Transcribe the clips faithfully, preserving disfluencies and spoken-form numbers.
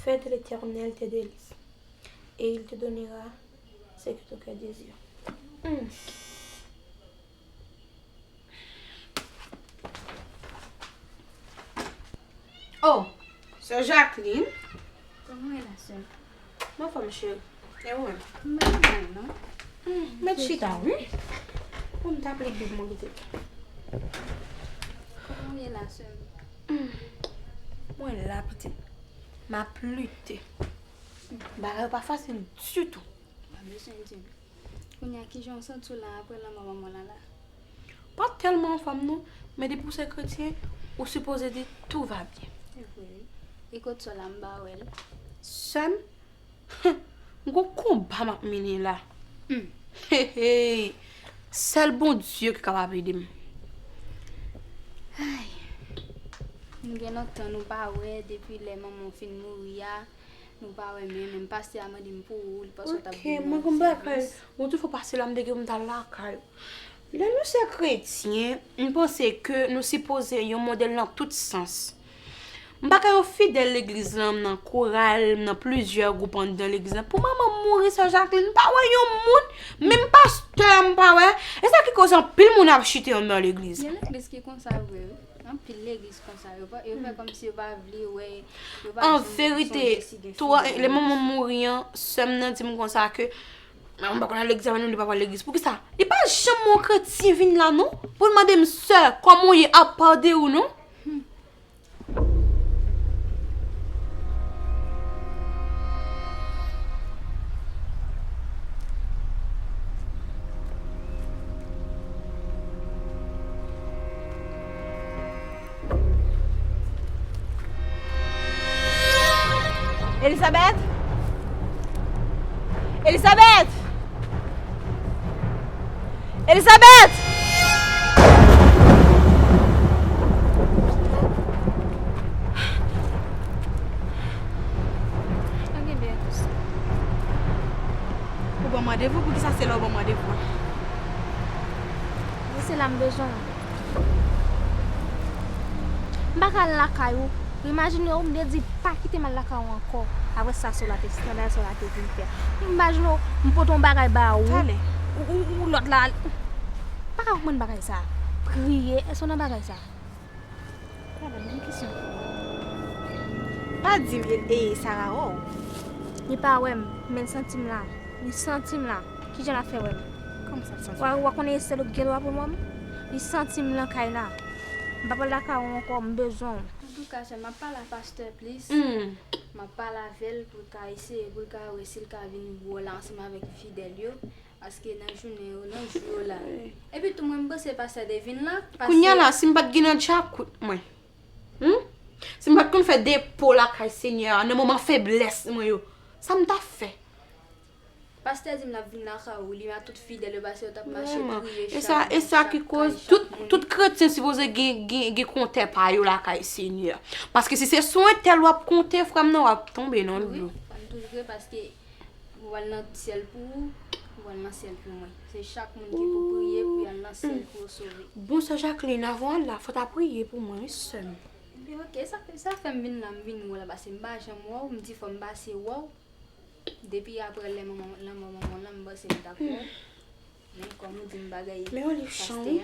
Fais de l'Éternel tes délices, et il te donnera ce que ton cœur désire. Hmm. Oh, sè Jacqueline. Kòman w ye la, sè? M anfòm, cheri. E ou menm? M pa mal, non. Hmm, mèt chita, wi. Pou m t ap li Bib mwen, pitit. Kòman w ye la, sè m? Hmm, mwen la, pitit. M ap lite. Bagay yo pa fasil ditou. Pa bezwen di m. Kounye a, kijan w santi w la apre lanmò manman w la la? Pa tèlman anfòm non, men depi w se kretyen, ou sipoze di tout va bien. Se vre wi. E kot sè w la, m pa wè l? Sè m? M gon konba m ap mennen la. Hmm. Hey, hey. Sèl Bondye ki kapab ede m. Ay. Nou gen lontan nou pa wè depi lè manman w fin mouri a. Nou pa wè menm, menm pastè a mande m pou ou, li panse w t ap vin nan yon sèvis. Ok, mwen gon bagay. Bon, tout fwa pase la, m te gen pou m t al lakay ou. Lè nou se kretyen, m panse ke nou sipoze yon modèl nan tout sans. M pa ka yon fidèl legliz lan, m nan koral, m nan plizyè gwoup anndan legliz lan. Pou manman m mouri, sè Jacqueline, m pa wè yon moun, menm pastè a m pa wè. E sa ki koz anpil moun ap chite anndan legliz. Gen legliz ki konsa vre wi. Anpil legliz konsa, yo pa, yo fè kòmsi yo pa vle wè, yo pa janm sonje si gen fidèl. An verite, lè manman m mouri an, sè m nan di m konsa ke, "Manman m pa konn al legliz avè nou, li pa pral legliz." Poukisa? Li pa janm wè yon kretyen vin la non, pou l mande m, "Sè, kòman w ye?" Apa de ou non. Elisabèt! Elisabèt! Elisabèt! Pa gen byen konsa. Ou ban m randevou? Poukisa se la ou ban m randevou a? Di se la m bezwen w. M pa ka al lakay ou. Imajine w, m te di pa kite m al lakay ou ankò. Apre sa, sè w la te, skandal sè w la te vin fè. Imajine w, m pote yon bagay ba ou. Talè. Ou, ou, ou lòt la. M pa ka konprann bagay sa. Priye, èske w nan bagay sa? Talè, m gen kesyon. Pa di m e, e Sara wè w. Li pa wè m, men l santi m la. Li santi m la. Kijan l ap fè wè m? Kòman sa l santi w? Wa, wa konnen e sèl ou ki gen dwa pou l wè m? Li santi m nan kay la. M pa pral lakay ou ankò, m bezwen w. Antouka, sè m, m ap pale a pastè plis. Hmm. M ap pale avè l pou l ka eseye, pou l ka wè si l ka vin wè w la ansanm avèk fidèl yo. Paske nan jounen yo, nan jou yo la. Epi tou, mwen, m panse pastè te vin la. Kounye a la, si m pa t gen nan djakout mwen. Hmm? Si m pa t konn fè depo lakay Senyè a, nan moman feblès mwen yo, sa m t ap fè? Pastè di m l ap vin lakay ou, li a tout fidèl yo, paske yo t ap mache priye chak moun, chak kay, chak moun. Vrèman. E sa, e sa ki koz tout, tout kretyen sipoze gen, gen, gen kontè pa yo lakay Senyè a. Paske si se sou entèl w ap konte, frè m nan, w ap tonbe nan dlo. Wi, sa toujou vre, paske ou al nan syèl pou ou, ou al nan syèl pou mwen. Se chak moun ki pou priye pou y al nan syèl pou yo sove. Bon, sè Jacqueline, avan w al la, fò w ta priye pou mwen, wi, sè m. Ebyen, ok, sa, sa fè m vin la, m vin wè w la, paske m pa janm wè w, m di fò m pase wè w. Depi aprè lè manman, lanmò manman w lan, m panse m t ap wè w. Men kòm ou di m bagay pastè a. Men yon liv chan, wi.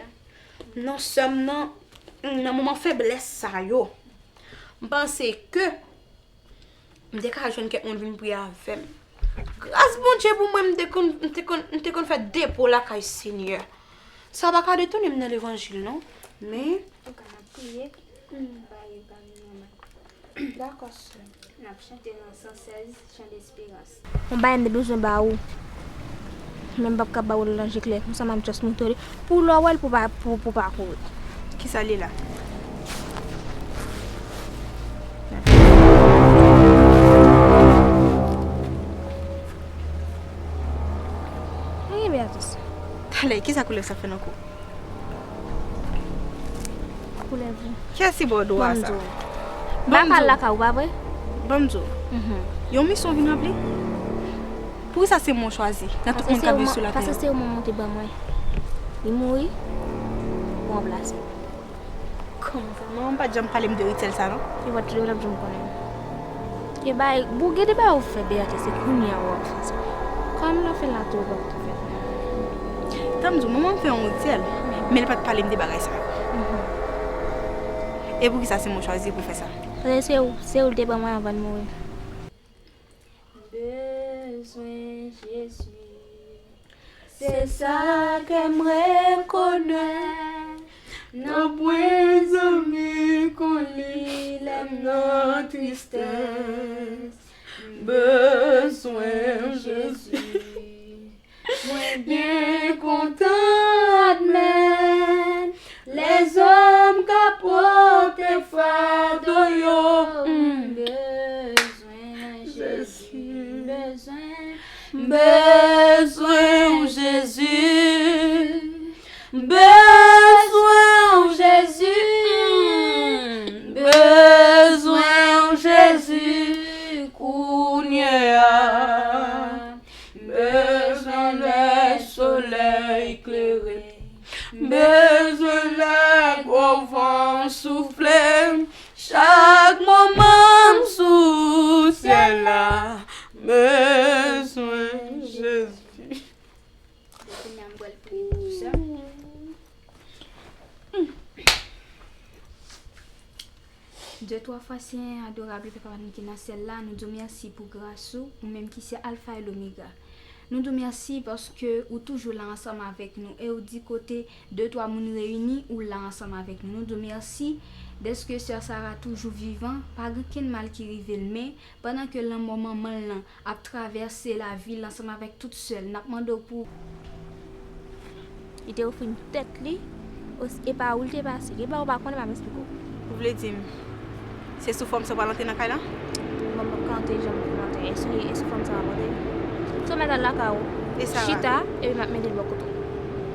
Non, sè m nan, nan moman feblès sa yo, m panse ke m te ka jwenn kèk moun vin priye avè m. Gras Bondye pou mwen, m te konn, m te konn, m te konn fè depo lakay Senyè. Sa pa ka detounen m nan levanjil, non. Men. Antouka, n ap priye. Ba yo pa vin anba. Dakò, sè. N ap chante nan san sèz, chan desperans. Yon bagay m te bezwen ba ou. Men m p ap ka ba ou l nan je klè. Konsa m ap just montre w li. Pou lè w wè l, pou pa, pou, pou pa kouri. Kisa l ye la? Anyen, Beatrice. Talè, kisa koulèv sa fè nan kou? Koulèv ou. Kiyès ki ba w dwa sa? Ban m di w. M pa ka al lakay ou, pa vre? Ban m di w. Mhm. Yon misyon w vin ranpli? Poukisa se mwen w chwazi nan tout moun k ap viv sou latè? Paske se yon moun monte ban mwen. Li mouri, ou ranplase l. Kòman sa? Manman m pa t janm pale m de rityèl sa, non. Li pa t, li pa t janm konnen. E bay, bon, gen de bagay ou fè, Beatrice, se kounye a w ap fè sa. Kòm l ap fè l la tou, ou p ap tou fè l. Tann m di w, manman m fè yon rityèl, men li pa t pale m de bagay sa yo. E poukisa se mwen w chwazi pou fè sa? Paske se ou, se ou l te ban mwen anvan l mouri. Bezwen Jezi. Se sa kè m rekonèt. Nanpwen zanmi kon li lè m nan tristès. M bezwen Jezi. Mwen byen kontan admèt lèzòm ka pote fado yo. M bezwen Jezi, m bezwen, m bezwen w Jezi. M bezwen w Jezi, m bezwen w Jezi kounye a. M bezwen lè solèy klere, m bezwen lè gwo van soufle. Chak moman m sou syèl la, m bezwen Jezi. Kounye a m pral priye pou sè m. Dye twa fwa sen, adorab Papa nou ki nan syèl la, nou di w mèsi pou gras ou, ou menm ki se Alfa e Lomega. Nou di w mèsi paske ou toujou la ansanm avèk nou e ou di kote de twa moun reyini, ou la ansanm avèk nou. Nou di w mèsi dèske sè Sara toujou vivan, pa gen okenn mal ki rive l, men pandan ke lanmò manman l lan ap travèse lavi l ansanm avèk tout sè l. N ap mande w pou. Li te ofri m tèt li, os-, e pa ou l te pase. Gen bagay ou pa konnen, pa m eksplike w. Ou vle di m, se sou fòm sa w pral antre nan kay la? Bon, m p ap ka antre jan m antre. E sou, e sou fòm sa w ap antre? Se w mèt al lakay ou. E Sara? Chita, epi m ap mete l bò kote w.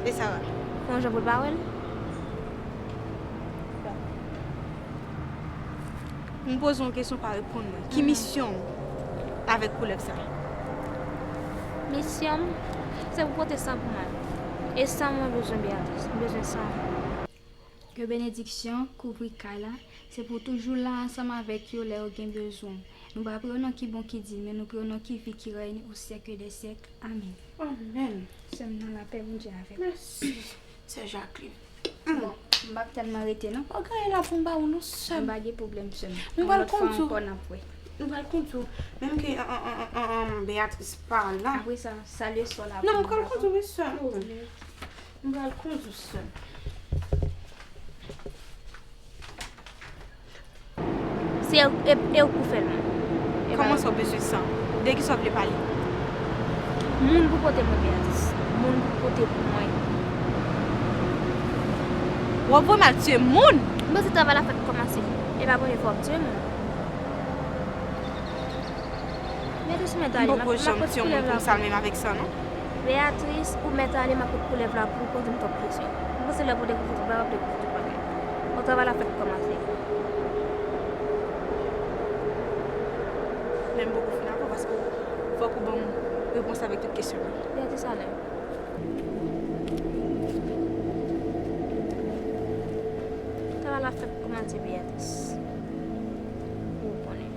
E Sara? Fè yon jan pou l pa wè l. M poze w yon kesyon, w pa reponn mwen. Ki misyon w avèk koulèv sa? Misyon m, se pou pote san pou mwen. E san mwen bezwen, Beatrice. M bezwen san. Ke benediksyon kouvri kay la. Se pou w toujou la ansanm avèk yo lè yo gen bezwen w. Nou pa priye w non ki bon ki di, men nou priye w non ki vi ki règne au siècle des siècles. Amèn. Amèn. Sè m nan lapè Bondye avè w. Mèsi, sè Jacqueline. Bon, m p ap tèlman rete non. Ou genyen la pou m ba ou non, sè m. M pa gen pwoblèm, sè m. M pral kondui w. Yon lòt fwa ankò n ap wè. M pral kondui w. Menm ke, an, an, Beatrice pa la. Apre sa, salye sè w la pou m. Non, m pral kondui w, wi, sè m. Ok. M pral kondui w, sè m. Se e, e, e ou k pou fè l, non. E pa... Kòman sa w bezwen san? De kisa w vle pale? Moun pou pote mwen, Beatrice. Moun pou pote pou mwen. W ap voye m al tiye moun? M panse travay la fèk kòmanse. E pa premye fwa w ap tiye moun. Beatrice, ou mèt ale. M poko janm tiye yon moun pou m sa menm avèk sa, non. Beatrice, ou mèt ale, m ap pote koulèv la pou w poze m twòp kesyon. M panse lè pou dekouvri tout bagay, w ap dekouvri tout bagay. Bon, travay la fèk kòmanse. Men m poko fin ankò, paske fòk ou ban m repons avèk tout kesyon yo. Beatrice, ale. Travay la fèk kòmanse, Beatrice. Ou konnen.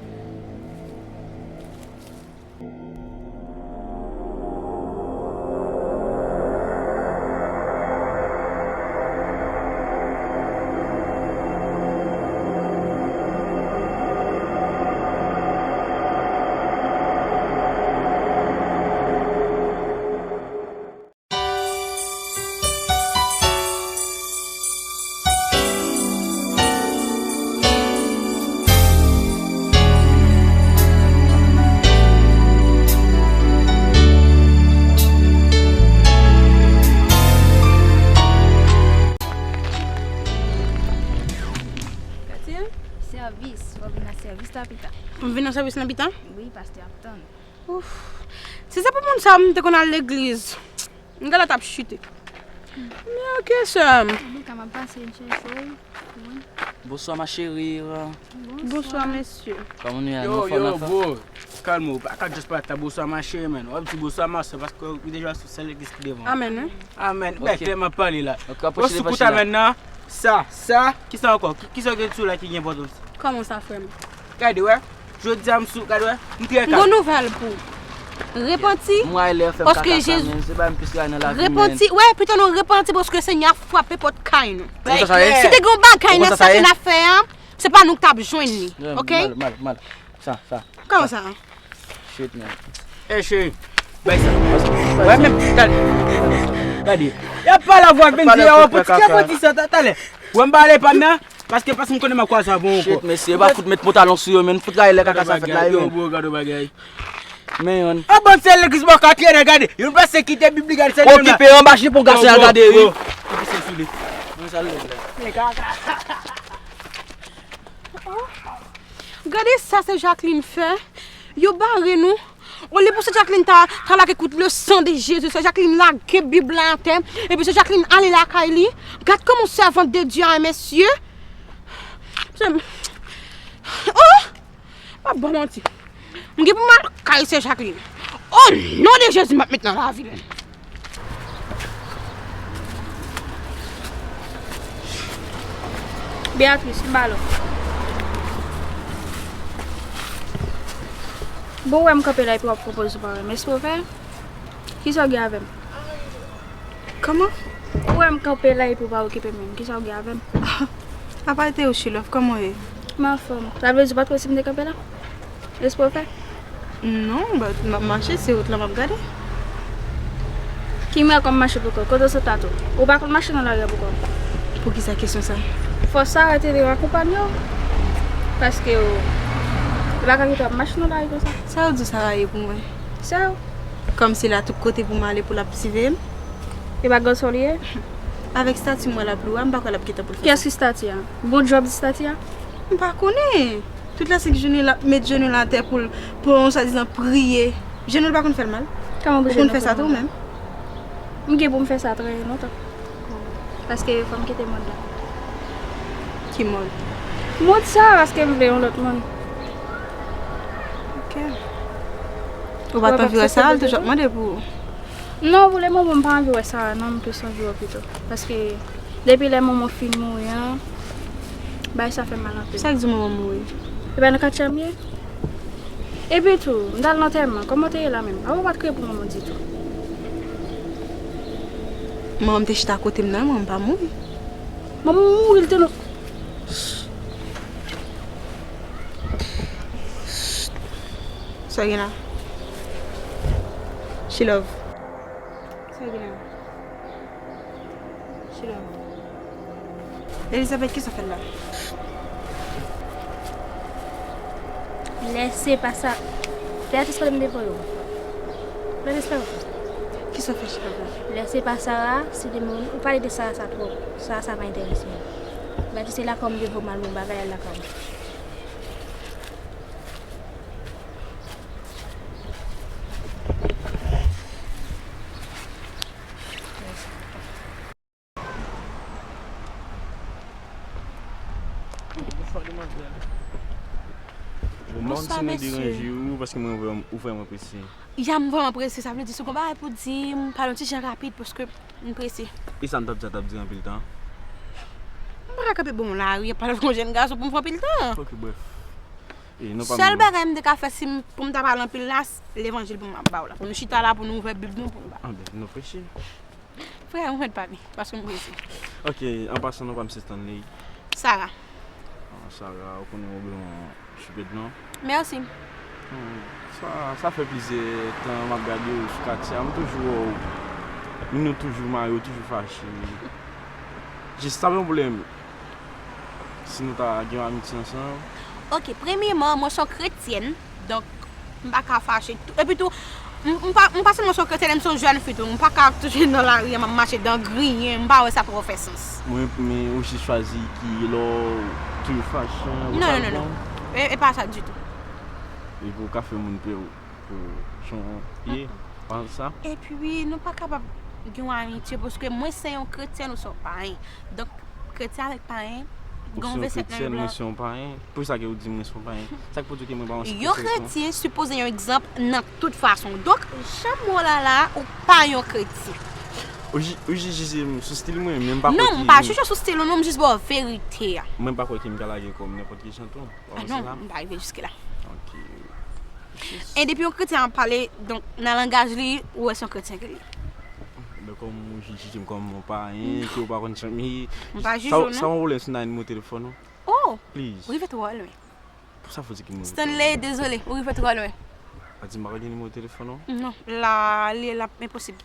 Sèvis, w ap vin nan sèvis la pita. M vin nan sèvis la pita? Wi, pastè ap tann. Ouf. Si se pou moun sa, m te konn al legliz. M genlè t ap chite. Men ok, sè m. Anben, ka m ap pase, m chèche w. Wi. Bonsoir, ma chérie. Bonsoir, mesye. Kòman nou ye? Yo, yo, bro. Kalme w, pa ka just pale ta bonsoir, ma chérie, man. W ap di bonsoir, ma sè, paske ou deja sou sèl legliz ki devan. Amèn, wi. Amèn. Ok. Bèk lè m ap pale la. Ok, apwoche devan chita. Amèn nan. Sa, sa, kisa ankò? Ki, kisa w gen sou la ki gen enpòtans? Kòman sa, frè m? Gade, wè. Jodi a m sou, gade wè, m trè kalm. M gon nouvèl pou ou. Repanti, paske Jezi. Repanti, wè, pito nou repanti paske Senyè a frape pòt kay nou. Si te gen yon bagay nan sa ke n ap fè a, se pa nou k t ap jwenn li, oke? Mal, mal, mal. Sa, sa. Kòman sa? Shit, man. Ey, cheri. Bay sa. Wè, men, gade. Gade. Y ap pale avè w ak Benji, y ap pale avè w ak Benji, sa, ta-, talè. Wè, m pale pa m nan, paske, paske m konnen m ap kwaze avè w ankò. Shit, mesye, pa fout met pantalon sou yo, men fout rayi lè kaka sa fèt la, yo. Gade bagay. Men yon. An bon, se legliz bò katye, gade. Yon pase kite Bib li, gade, se okipe anba jip pou gason an gade, wi. Okipe se sou li. Mwen sa l lè la. Gade sa se Jacqueline fè. Yo bare nou. Olye pou se Jacqueline ta, ta lage kout le sang de Jésus, se Jacqueline lage Bib la atè. Epi se Jacqueline ale lakay li. Gad kòman sèvant de Dieu a, mesye. Se, oh! M ap ba w manti. M gen pou m al kay se Jacqueline. O non de Jezi, m ap met nan lavi l. Beatrice, m ba l. Bon, ou wè m kanpe la epi w ap konpoze w pa wè m. Èske w fè? Kisa w gen avè m? Kòman? Ou wè m kanpe la epi w pa okipe m menm. Kisa w gen avè m? Apa te ou, Chilove, kòman w ye? M anfòm. Sa vle di ou pa t wè si m te kanpe la? Èske w fè? Non, but m ap mache, se wout la m ap gade. Ki mwen kòm mache pou kò? Kote w sot la tou? Ou pa konn mache nan lari a pou kò? Poukisa kesyon sa? Fò Sara te akonpanye w. Paske w, ou pa ka kite w ap mache nan lari konsa. Sa w di Sara ye pou mwen? Sa w. Kòmsi la tout kote pou m ale pou l ap siveye m? E pa gason li ye? Avèk stati m wè l ap lou a, m pa kwè l ap gentan pou l fè sa. Kiyès ki stati a? Bon djòb stati a? M pa konnen. Tout lè se jenou l ap met jenou l atè pou l, pou l swadizan priye. Jenou l pa konn fè l mal. Kòman pou jenou l fè l mal? Ou konn fè sa tou menm? M gen pou m fè sa trè lontan. Paske fò m kite mond la. Ki mond? Mond sa, paske m vle yon lòt moun. Ok. Ou pa t anvi wè Sara, l toujou ap mande pou ou. Non, pou le moman, m pa anvi wè Sara, non, m plis anvi wè w pito. Paske, depi lè manman w fin mouri an, bagay sa fè m mal anpil. Sa k di manman w mouri? E pa nan katye a m ye? Epi tou, m t al nan antèman, kòman w te ye la menm? Apa w pa t kriye pou manman w ditou? Manman m te chita kote m nan, manman m pa mouri. Manman w mouri, l te nan. Sa gen la? She love. Sa gen la? She love. Elizabeth, kisa w fè la? Lè se pa sa. Beatrice, kote m te voye w? Beatrice, pa. Kisa w fè, she love la? Lè se pa Sara, se de moun, ou pale de Sara sa twòp. Sara sa pa enterese m. Beatrice, se lakòm de vo mal bon bagay al lakòm. Bonswa, demwazèl. Bon, mwen si nou deranje ou, paske mwen vrèm-, ou vrèman prese. Ya, m vrèman prese, sa vle di si w gon bagay pou di m, pale yon ti jan rapid, paske m prese. E sa m t ap di a t ap dire anpil tan? M pa ka kanpe bò yon lari, ap pale avèk yon jèn gason pou m fè anpil tan. Ok, brèf. E nou pa... Sèl bagay m te ka fè si m, pou m ta pale anpil la, s-, levanjil pou m ap ba w la. Pou nou chita la, pou nou ouvè Bib nou, pou nou ba. Anben, nou preche. Frè, ou mèt pa vin, paske m prese. Ok, an pasan, non pa m se Stanley. Sara. Ah, Sara, ou konnen ou gen yon cheveux blanc. Mèsi. Hmm, sa, sa fè plizyè tan m ap gade w sou katye a, m toujou wè w. Moun yo toujou mare, yo toujou fache. Jis sa pa yon pwoblèm. Si nou ta gen yon amitye ansanm. Ok, premyeman, mwen se yon kretyèn, donk, m pa ka fache. Epi tou, m, m pa, m pa sèlman se yon kretyèn, m se yon jèn fi tou. M pa ka toujou nan lari a, m ap mache dan griyen, m pa wè sa twò fè sans. Mwen, men ou jis chwazi ki lè w toujou fache, ou... Non, non, non, non. E, e pa sa ditou. Epi ou ka fè moun pè w pou jan w ye, pa sa? Epi, nou pa kapab gen yon amitye, paske mwen se yon kretyèn, ou se yon payen. Donk, kretyen avèk payen, gen yon vèsèt nan Bib la. Ou se yon kretyen, mwen se yon payen. Poukisa ke ou di mwen se yon payen? Sa k pou di ke mwen pa yon kretyen? Yon kretyen sipoze yon egzanp nan tout fason. Donk, jan m wè w la la, ou pa yon kretyen. Ou ji-, ou jis jije m sou stil mwen, men m pa kwè ke... Non, m pa jije w sou stil ou, non, m jis ba w verite a. Mwen pa kwè ke m ka lage kò m nenpòt ki jan tou. Ah non, m pa rive jiske la. Ok. E depi yon kretyen ap pale, donk nan langaj li, ou wè se yon kretyen ke li. Men kòm ou jije m kòm yon payen, ke ou pa konn chan mi. M pa jije Sa w, sa non. Ou lè sou nan nimewo telefòn ou? Oh, Please. Ou rive twò lwen. Pou sa fò di ki mwen. Stanley, dezole, ou rive twò lwen. A di m pa gen nimewo telefòn ou? Non, la, li la, enposib.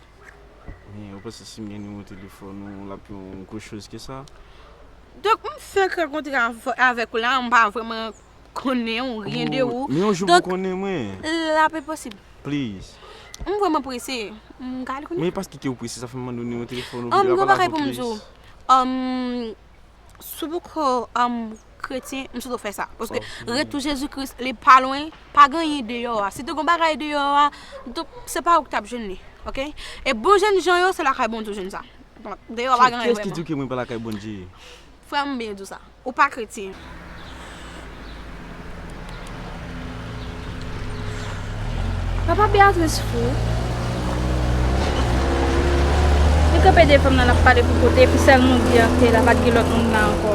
Men ou panse si m gen nimewo telefòn ou, l ap yon gwo choz ke sa? Donk, m fèk rankontre avè- avèk ou la, m pa vrèman konnen ou, ryen de ou. Men yon jou Donk, pou konnen mwen. L ap enposib. Please. M vrèman prese. M ka al konnen. Men paske ke ou prese, sa fè m mande w nimewo telefòn ou. An, Ou yon pa bagay la pou m di w. please. Um, si w poko um, kretyen, m sot fè sa. Paske retou Jezi Kris, li pa lwen, pa gen anyen deyò a. Si te gen bagay deyò a, donk se pa ou ki t ap jwenn li. Ok? E bon jèn jan yo, se lakay Bondye w jwenn sa. Donk, deyò a pa gen anyen Kiyès ki di vrèman. W ke mwen pa lakay Bondye? Frè m, byen di w sa. Ou pa kretyen. Papa Beatrice fou. Li kanpe devan m nan, l ap pale pou kote, epi sèl nou di an te la, pa t gen lòt moun la ankò.